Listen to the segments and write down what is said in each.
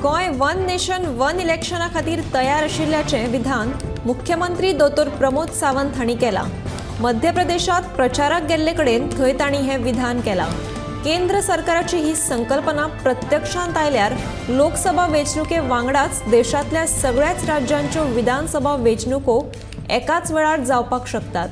Goa one nation one इलेक्शना खातीर तयार आशिल्ल्याचें विधान मुख्यमंत्री दोतोर प्रमोद सावंत हांणी केलां. मध्य प्रदेशांत प्रचाराक गेल्ले कडेन थंय तांणी हें विधान केलां. केंद्र सरकाराची ही संकल्पना प्रत्यक्षांत आयल्यार लोकसभा वेंचणुके वांगडाच देशांतल्या सगळ्याच राज्यांच्यो विधानसभा वेंचणुको एकाच वेळार जावपाक शकतात.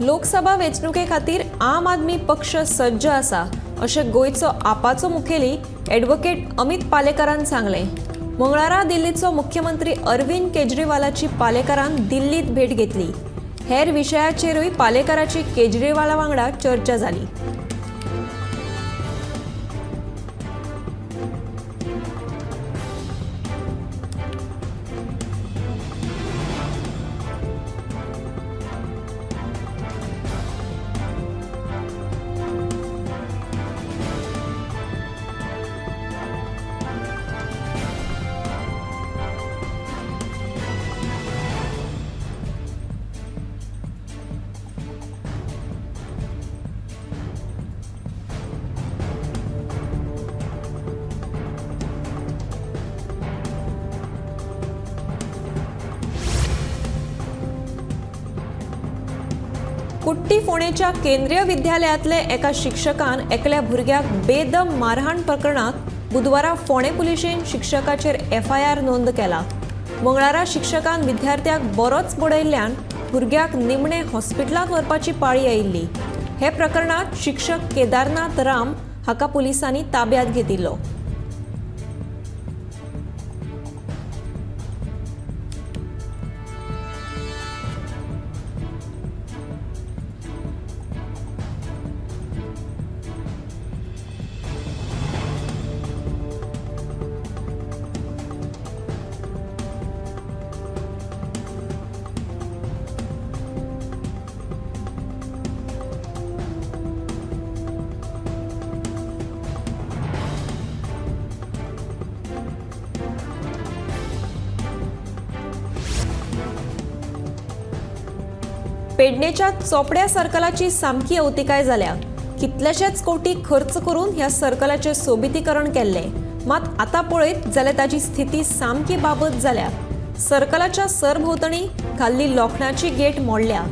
लोकसभा वेंचणुके खातीर आम आदमी पक्ष सज्ज आसा अशें गोंयचो आपाचो मुखेली ॲडव्होकेट अमित पालेकारान सांगलें. मंगळारा दिल्लीचो मुख्यमंत्री अरविंद केजरीवालाची पालेकारान दिल्लीत भेट घेतली. हेर विशयाचेरूय पालेकाराची केजरीवाला वांगडा चर्चा जाली. कुट्टी फोंडेच्या केंद्रीय विद्यालयांतले एका शिक्षकान एकल्या भुरग्याक बेदम मारहाण प्रकरणांत बुधवारा फोंडें पुलिशेन शिक्षकाचेर एफआयआर नोंद केला. मंगळारा शिक्षकान विद्यार्थ्याक बरोच बडयल्ल्यान भुरग्याक निमणे हॉस्पिटलांत व्हरपाची पाळी आयिल्ली. हे प्रकरणांत शिक्षक केदारनाथ राम हाका पुलिसांनी ताब्यांत घेतिल्लो. पेडणेच्या चोपड्या सर्कलाची सामकी अवतिकाय जाल्या. कितलेशेच कोटी खर्च करून ह्या सर्कलाचें सोबितीकरण केल्लें, मात आतां पळयत जाल्यार ताची स्थिती सामकी बाबत जाल्या. सर्कलाच्या सरभोंवतणी घाल्ली लोखणाची गेट मोडल्या.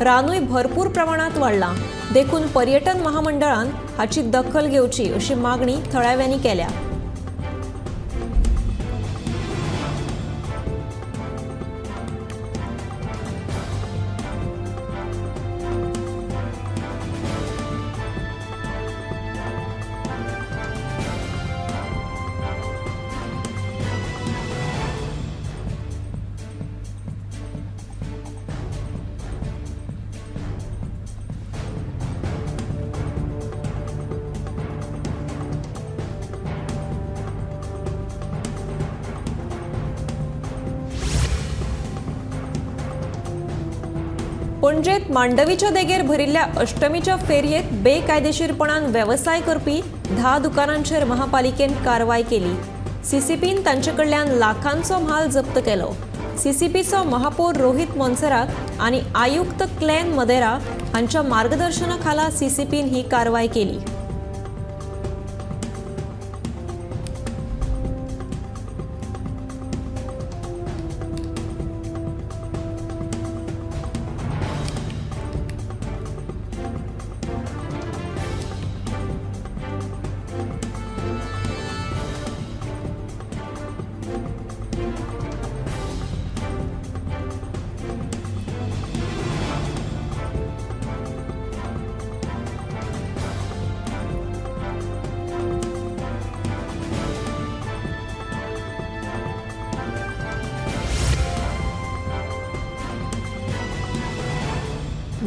रानूय भरपूर प्रमाणांत वाडलां, देखून पर्यटन महामंडळान हाची दखल घेवची अशी मागणी थळाव्यांनी केल्या. पणजेत मांडवीच्या देगेर भरिल्ल्या अष्टमीच्या फेरयेत बेकायदेशीरपणान वेवसाय करपी 10 दुकानांचेर महापालिकेन कारवाय केली. सीसीपीन तांचे कडल्यान लाखांचो म्हाल जप्त केलो. सीसीपीचो महापौर रोहित मोन्सेरात आनी आयुक्त क्लॅन मदेरा हांच्या मार्गदर्शना खाला सीसीपीन ही कारवाय केली.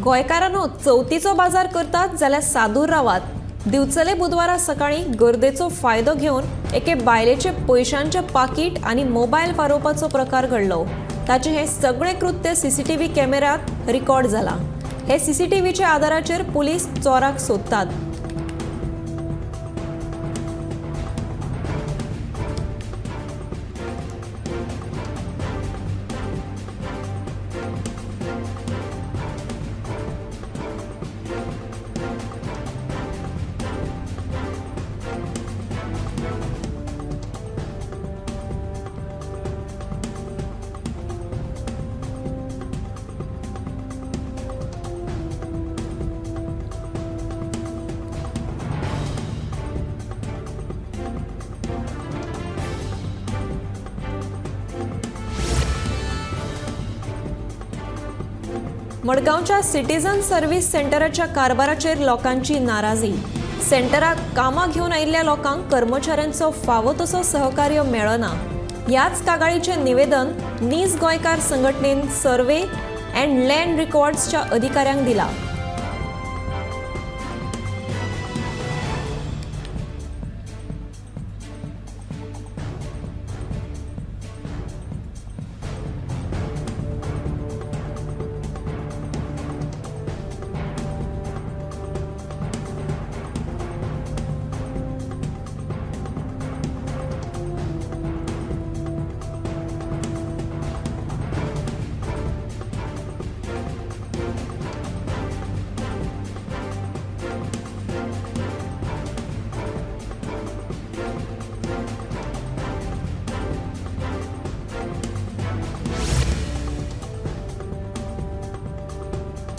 गोंयकारांनो चवथीचो बाजार करतात जाल्यार सादूर रावात. दिवचले बुधवारा सकाळीं गर्देचो फायदो घेवन एके बायलेचे पयशांचें पाकीट आनी मोबायल फारोवपाचो प्रकार घडलो. ताचें हें सगळें कृत्य सीसीटीव्ही कॅमेऱ्यांत रिकॉर्ड जालां. हे सीसीटीव्हीच्या आदाराचेर पुलीस चोराक सोदतात. मडगांवच्या सिटीजन सर्व्हिस सेंटराच्या कारभाराचेर लोकांची नाराजी. सेंटराक कामां घेवन आयिल्ल्या लोकांक कर्मचाऱ्यांचो फावो तसो सहकार्य मेळना. ह्याच कागाळीचें निवेदन नीज गोंयकार संघटनेन सर्वे अँड लँड रिकॉर्ड्सच्या अधिकाऱ्यांक दिला.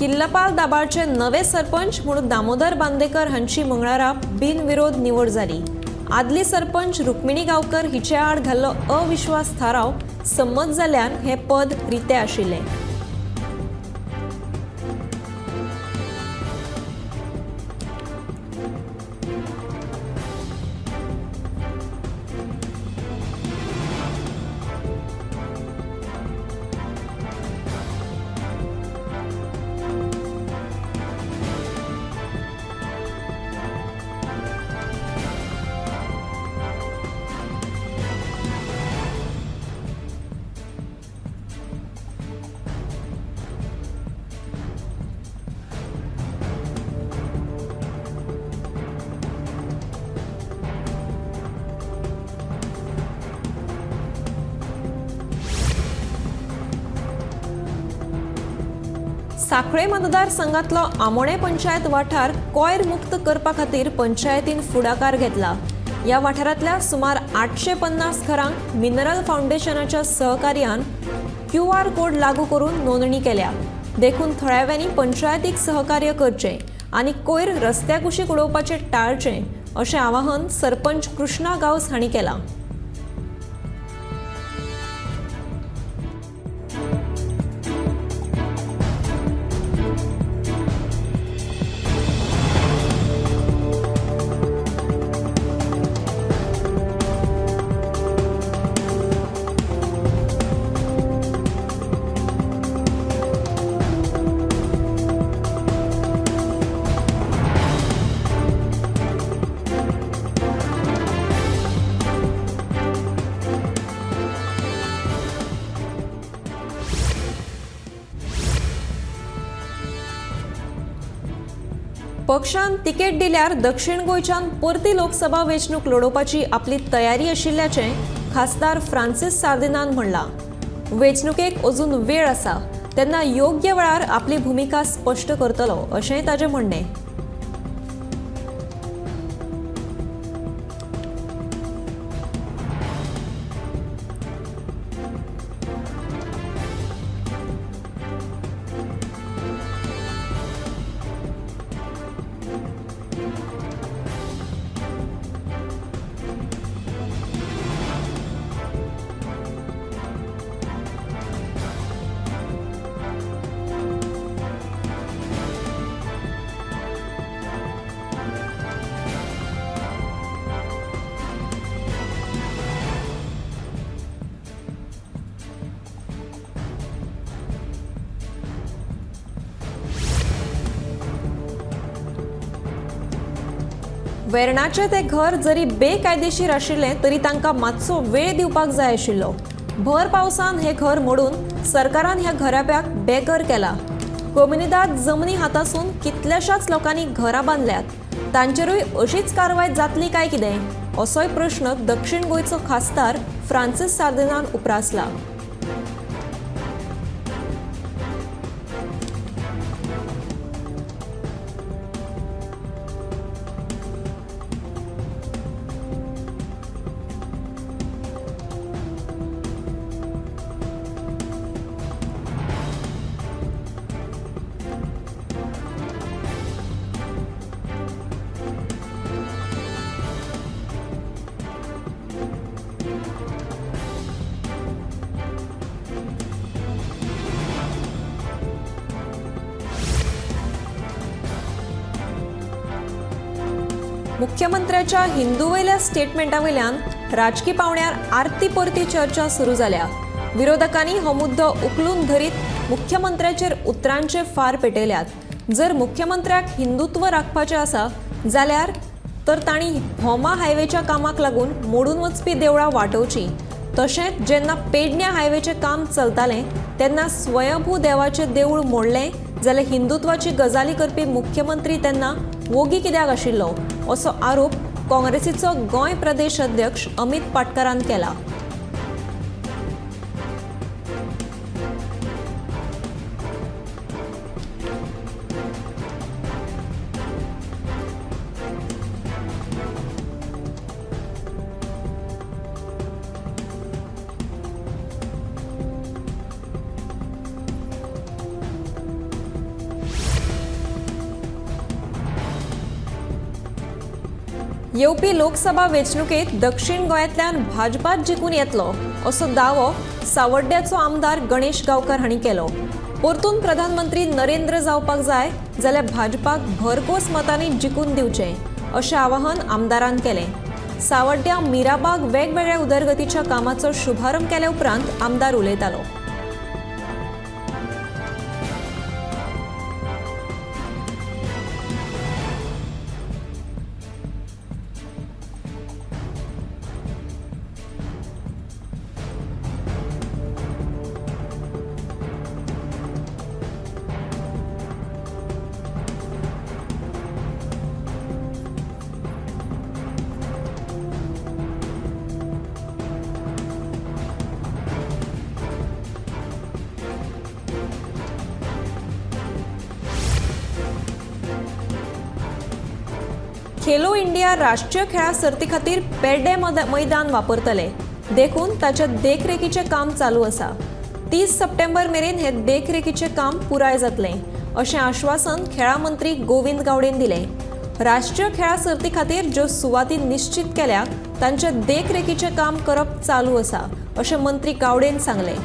किल्लपाल दाबाळचे नवे सरपंच म्हणून दामोदर बांदेकर हांची मंगळारा बिनविरोध निवड जाली. आदली सरपंच रुक्मिणी गांवकर हिचे आड घाल्लो अविश्वास थाराव संमत जाल्ल्यान हें पद रितें आशिल्लें. सांखळे मतदारसंघातलो आमोणें पंचायत वाठार कोयर मुक्त करपा खातीर पंचायतीन फुडाकार घेतला. ह्या वाठारांतल्या सुमार 850 घरांक मिनरल फावंडेशनाच्या सहकार्यान QR code लागू करून नोंदणी केल्या. देखून थळाव्यांनी पंचायतीक सहकार्य करचें आनी कोयर रस्त्या कुशीक उडोवपाचें टाळचें अशें आवाहन सरपंच कृष्णा गांवस हांणी केलां. पक्षान तिकेट दिल्यार दक्षिण गोंयच्यान परती लोकसभा वेंचणूक लडोवपाची आपली तयारी आशिल्ल्याचें खासदार फ्रांसीस सार्दिनान म्हणलां. वेंचणुकेक अजून वेळ आसा, तेन्ना योग्य वेळार आपली भुमिका स्पश्ट करतलो अशेंय ताचें म्हणणें. वेर्णाचें तें घर जरी बेकायदेशीर आशिल्लें तरी तांकां मातसो वेळ दिवपाक जाय आशिल्लो. भर पावसान हें घर मोडून सरकारान ह्या घराब्याक बेघर केला. कोमुनिदाद जमनी हातासून कितल्याशाच लोकांनी घरां बांदल्यात, तांचेरूय अशीच कारवाय जातली काय कितें असोय प्रश्न दक्षिण गोंयचो खासदार फ्रांसीस सार्दिनान उप्रासला. मुख्यमंत्र्याच्या हिंदूवयल्या स्टेटमेंटा वयल्यान राजकी पावंड्यार आरती परती चर्चा सुरू जाल्या. विरोधकांनी हो मुद्दो उखलून धरीत मुख्यमंत्र्याचेर उतरांचे फार पेटयल्यात. जर मुख्यमंत्र्याक हिंदुत्व राखपाचें आसा जाल्यार तर तांणी भोमा हायवेच्या कामाक लागून मोडून वचपी देवळां वाटोवचीं. तशेंच जेन्ना पेडण्या हायवेचें काम चलतालें तेन्ना स्वयंभू देवाचें देवूळ मोडलें जाल्यार हिंदुत्वाची गजाली करपी मुख्यमंत्री तेन्ना वोगी कित्याक आशिल्लो असो आरोप काँग्रेसीचो गोंय प्रदेश अध्यक्ष अमित पाटकारान केला. येवपी लोकसभा वेंचणुकेत दक्षिण गोंयांतल्यान भाजपाच जिखून येतलो असो दावो सावड्ड्याचो आमदार गणेश गांवकर हांणी केलो. परतून प्रधानमंत्री नरेंद्र जावपाक जाय जाल्यार भाजपाक भरघोस मतांनी जिखून दिवचें अशें आवाहन आमदारान केलें. सावड्ड्या मिराबाग वेगवेगळ्या उदरगतीच्या कामाचो शुभारंभ केल्या उपरांत आमदार उलयतालो. खेलो इंडिया राष्ट्रीय खेळां सर्ती खातीर पेड्डे मैदान वापरतले देखून ताच्या देखरेखीचें काम चालू आसा. 30 सप्टेंबर मेरेन हे देखरेखीचें काम पुराय जातलें अशें आश्वासन खेळां मंत्री गोविंद गावडेन दिलें. राष्ट्रीय खेळां सर्ती खातीर ज्यो सुवाती निश्चित केल्या तांचे देखरेखीचें काम करप चालू आसा अशें मंत्री गावडेन सांगलें.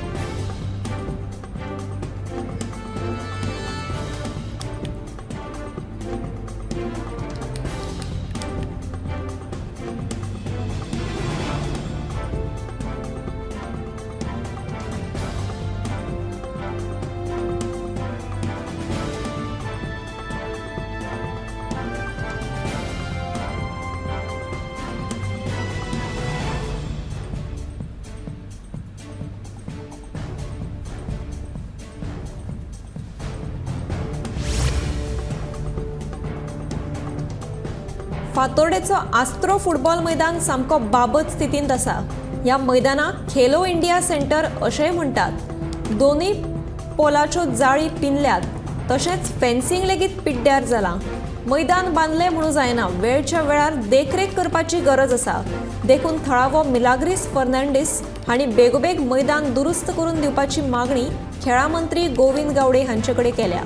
फातोर्डेचो आस्त्रो फुटबॉल मैदान सामको बाबत स्थितींत आसा. ह्या मैदानाक खेलो इंडिया सेंटर अशेंय म्हणटात. दोनूय पोलाच्यो जाळी पिनल्यात तशेंच फेन्सिंग लेगीत पिड्ड्यार जालां. मैदान बांदलें म्हणून जायना, वेळच्या वेळार देखरेख करपाची गरज आसा. देखून थळावो मिलाग्रीस फर्नांडीस हांणी बेगोबेग मैदान दुरुस्त करून दिवपाची मागणी खेळां मंत्री गोविंद गावडे हांचे कडेन केल्या.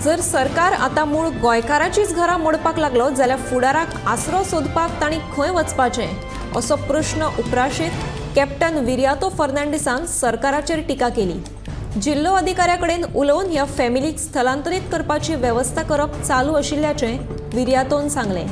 जर सरकार आतां मूळ गोंयकाराचीच घरां मोडपाक लागलो जाल्यार फुडाराक आसरो सोदपाक तांणी खंय वचपाचें असो प्रश्न उप्राशीत कॅप्टन विरियातो फर्नांडीसान सरकाराचेर टिका केली. जिल्लो अधिकाऱ्या कडेन उलोवन ह्या फॅमिलीक स्थलांतरीत करपाची वेवस्था करप चालू आशिल्ल्याचें विरियातोन सांगलें.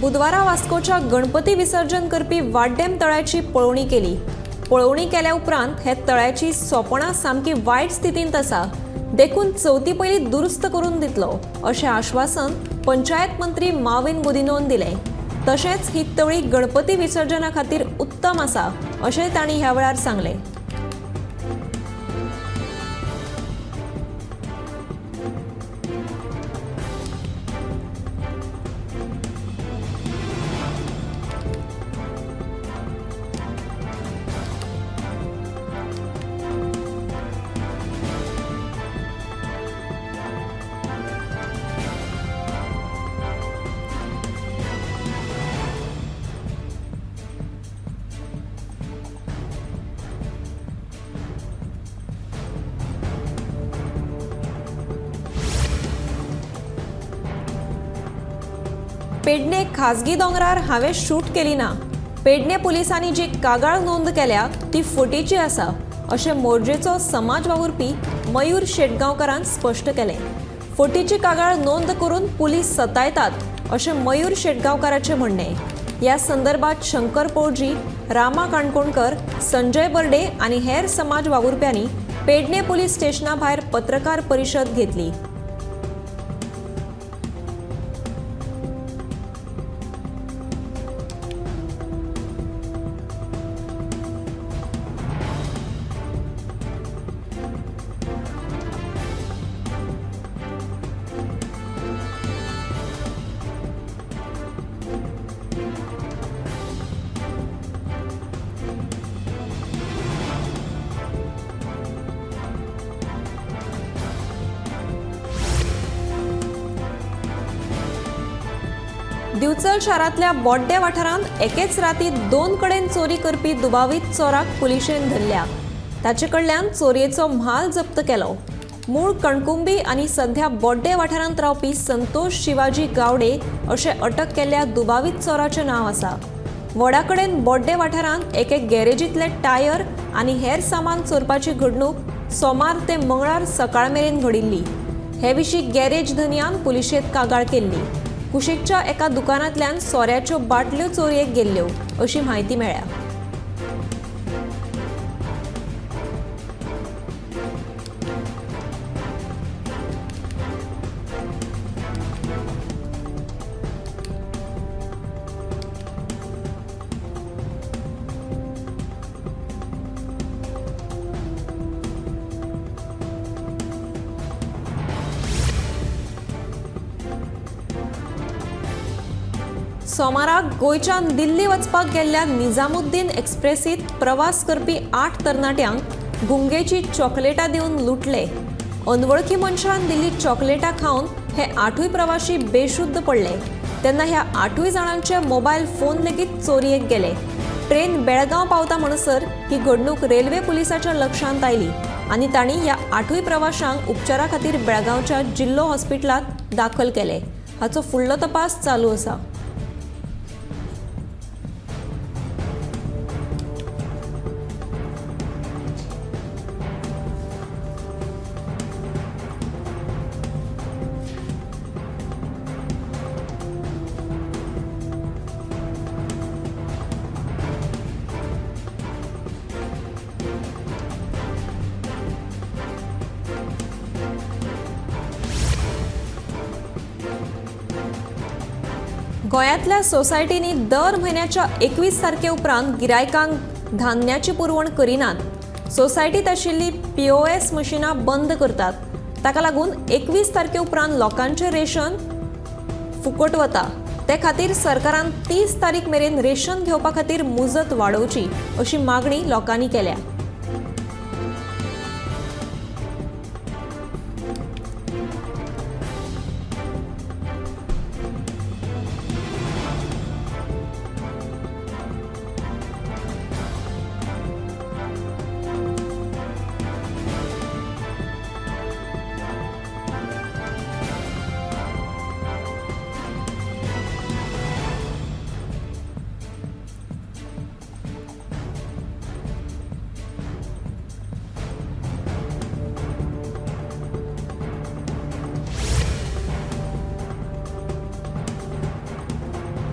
बुधवारा वास्कोच्या गणपती विसर्जन करपी वाड्डेम तळ्याची पळोवणी केली. पळोवणी केल्या उपरांत हे तळ्याची सोपणां सामकी वायट स्थितींत आसा, देखून चवथी पयलीं दुरुस्त करून दितलो अशें आश्वासन पंचायत मंत्री माविन गुदिनोन दिलें. तशेंच ही तळी गणपती विसर्जना खातीर उत्तम आसा अशें तांणी ह्या वेळार सांगलें. पेडणे खाजगी दोंगरार हांवें शूट केली ना, पेडणे पुलिसांनी जी कागाळ नोंद केल्या ती फटीची आसा अशें मोरजेचो समाज वावुरपी मयूर शेटगांवकारान स्पश्ट केलें. फटीची कागाळ नोंद करून पुलीस सतायतात अशें मयूर शेटगांवकाराचें म्हणणें. ह्या संदर्भात शंकर पोळजी, रामा काणकोणकर, संजय बर्डे आनी हेर समाज वावुरप्यांनी पेडणे पुलीस स्टेशना भायर पत्रकार परिशद घेतली. दिवचल शारांतल्या बोड्डे वाठारांत एकेच राती दोन कडेन चोरी करपी दुबावीत चोराक पुलिशेन धरल्या. ताचे कडल्यान चोरयेचो म्हाल जप्त केलो. मूळ कणकुंबी आनी सध्या बोड्डे वाठारांत रावपी संतोष शिवाजी गावडे अशें अटक केल्ल्या दुबावीत चोराचें नांव आसा. वडा कडेन बोड्डे वाठारांत एके गॅरेजींतले टायर आनी हेर सामान चोरपाची घडणूक सोमार ते मंगळार सकाळ मेरेन घडिल्ली. हे विशीं गॅरेज धनयान पुलिशेंत कागाळ केल्ली. कुशीकच्या एका दुकानांतल्यान सोऱ्याच्यो बाटल्यो चोरयेक गेल्ल्यो अशी म्हायती मेळ्ळ्या. सोमाराक गोंयच्यान दिल्ली वचपाक गेल्ल्या निजामुद्दीन एक्सप्रेसीत प्रवास करपी 8 तरणाट्यांक गुंगेची चॉकलेटां दिवन लुटले. अनवळखी मनशान दिल्ली चॉकलेटां खावन हे 8 प्रवाशी बेशुद्ध पडले. तेन्ना ह्या 8 जाणांचे मोबायल फोन लेगीत चोरयेक गेले. ट्रेन बेळगांव पावता म्हणसर ही घडणूक रेल्वे पुलिसाच्या लक्षांत आयली आनी तांणी ह्या 8 प्रवाशांक उपचारा खातीर बेळगांवच्या जिल्लो हॉस्पिटलांत दाखल केले. हाचो फुडलो तपास चालू आसा. गोंयांतल्या सोसायटींनी दर म्हयन्याच्या 21 तारखे उपरांत गिरायकांक धान्याची पुरवण करिनात. सोसायटीत आशिल्ली पीओएस मशिनां बंद करतात. ताका लागून 21 तारखे उपरांत लोकांचें रेशन फुकट वता. ते खातीर सरकारान 30 तारीख मेरेन रेशन घेवपा खातीर मुजत वाडोवची अशी मागणी लोकांनी केल्या.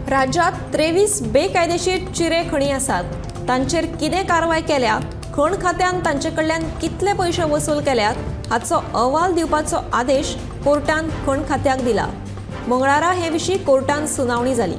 राज्यात 23 बेकायदेशीर चिरे खणी आसात. तांचेर कितें कारवाय केल्या, खण खात्यान तांचे कडल्यान कितले पयशे वसूल केल्यात हाचो अहवाल दिवपाचो आदेश कोर्टान खण खात्याक दिला. मंगळारा हे विशीं कोर्टान सुनावणी जाली.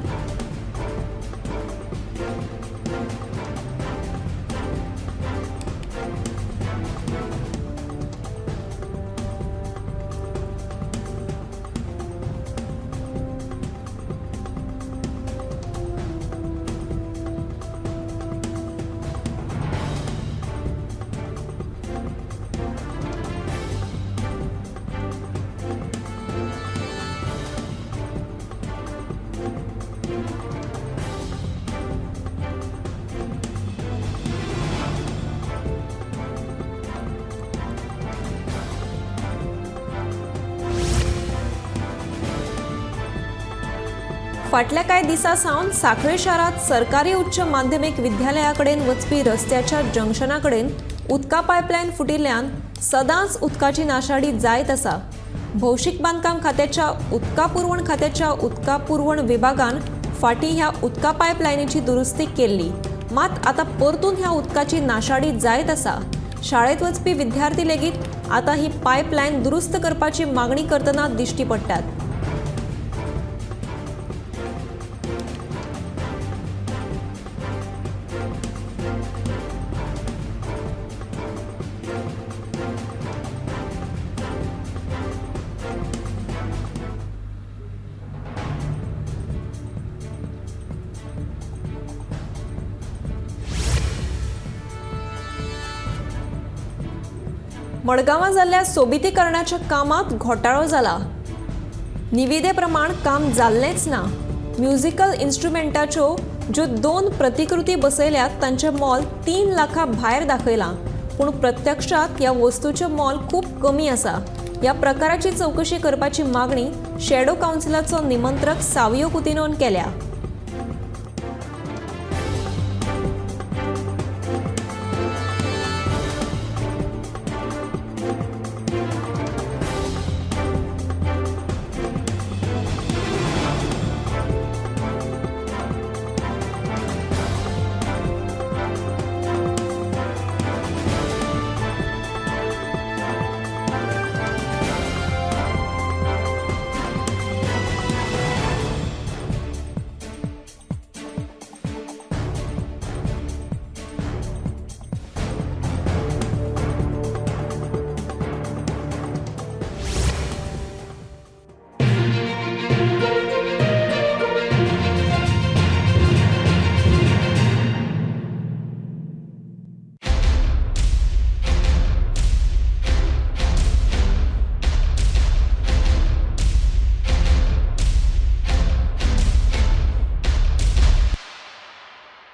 फाटल्या कांय दिसां सावन सांखळे शारांत सरकारी उच्च माध्यमीक विद्यालया कडेन वचपी रस्त्याच्या जंक्शना कडेन उदका पायपलायन फुटिल्ल्यान सदांच उदकाची नाशाडी जायत आसा. भौशीक बांदकाम खात्याच्या उदका पुरवण खात्याच्या उदका पुरवण विभागान फाटीं ह्या उदका पायपलायनीची दुरुस्ती केल्ली, मात आतां परतून ह्या उदकाची नाशाडी जायत आसा. शाळेंत वचपी विद्यार्थी लेगीत आतां ही पायपलायन दुरुस्त करपाची मागणी करतना दिश्टी पडटात. मडगांवां जाल्ल्या सोबितीकरणाच्या कामांत घोटाळो जाला. निविदे प्रमाण काम जाल्लेंच ना. म्युझिकल इन्स्ट्रुमेंटाच्यो ज्यो 2 प्रतिकृती बसयल्यात तांचें मोल 3 लाखां भायर दाखयलां, पूण प्रत्यक्षांत ह्या वस्तूचें मोल खूब कमी आसा. ह्या प्रकाराची चवकशी करपाची मागणी शेडो कावन्सिलाचो निमंत्रक सावियो कुतिनोन केल्या.